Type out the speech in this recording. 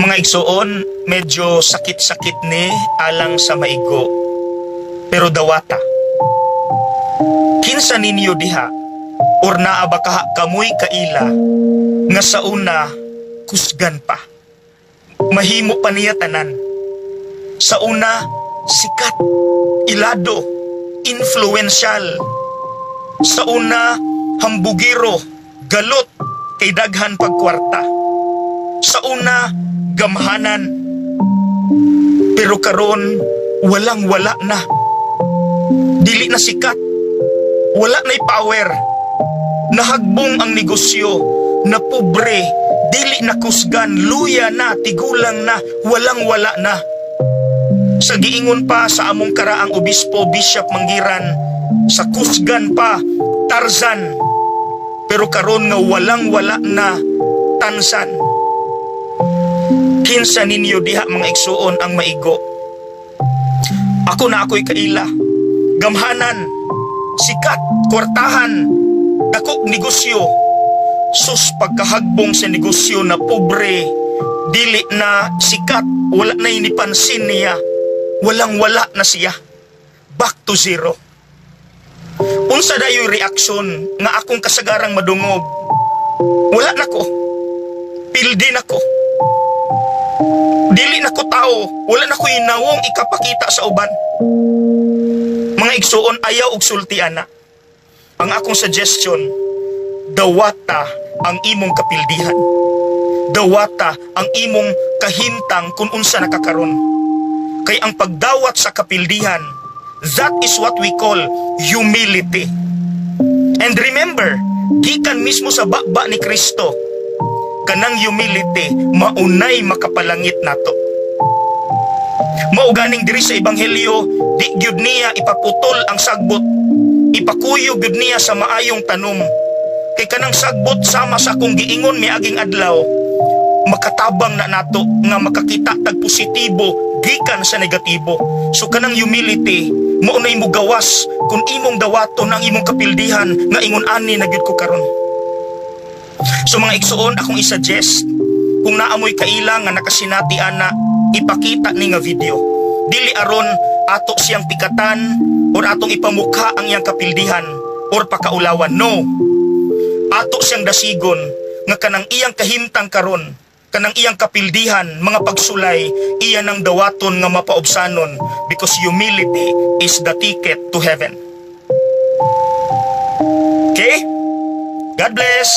Mga igsuon, medyo sakit-sakit ni alang sa maigo. Pero dawata. Kinsa ninyo diha or naa ba kaha kamoy kaila nga sa una kusgan pa? Mahimo pa niya tanan. Sa una, sikat, ilado, influential. Sa una, hambugiro, galot, kay daghan pagkwarta. Sa una, gamhanan. Pero karon walang wala na. Dili na sikat. Wala na'y power. Nahagbong ang negosyo, na pobre, dili na kusgan, luya na, tigulang na, walang wala na. Sa giingon pa sa among karaang obispo, Bishop Manggiran, sa kusgan pa, Tarzan. Pero karon nga walang wala na, Tansan. Kinsa ninyo diha, mga igsuon, ang maigo? Ako naa ko'y kaila. Gamhanan, sikat, kwartahan, dakog negosyo. Sus, pagkahagbong sa negosyo na pobre, dili na sikat, wala na inipansin niya. Walang wala na siya. Back to zero. Unsa dayo'y reaksyon nga akong kasagarang madungog? "Wala na ko. Pildi na ko. Dili na ko tao. Wala na ko nawong ikapakita sa uban." Mga igsuon, ayaw og sulti ana. Ang akong suggestion, dawata ang imong kapildihan. Dawata ang imong kahimtang kung unsa nakakaron. Kay ang pagdawat sa kapildihan, that is what we call humility. And remember, gikan mismo sa baba ni Kristo, kanang humility maunay makapalangit nato. Mao ganing diri sa ebanghelyo, di gyud niya ipaputol ang sagbot. Ipakuyog gyud niya sa maayong tanom. Kay kanang sagbot, sama sa akong giingon miaging adlaw, makatabang na nato nga makakita tag positibo gikan sa negatibo. So kanang humility mao nay mugawas kung imong dawaton ang imong kapildihan nga ingon ani na gyud ko karon. So mga igsuon, akong i-suggest, kung naa moy kaila nga nakasinati ana, ipakita ni nga video. Dili aron ato siyang pikatan or atong ipamukha ang iyang kapildihan or pakaulawan. No. Ato siyang dasigon nga kanang iyang kahimtang karon, kanang iyang kapildihan, mga pagsulay, iya nang dawaton nga mapaubsanon because humility is the ticket to heaven. Okay? God bless!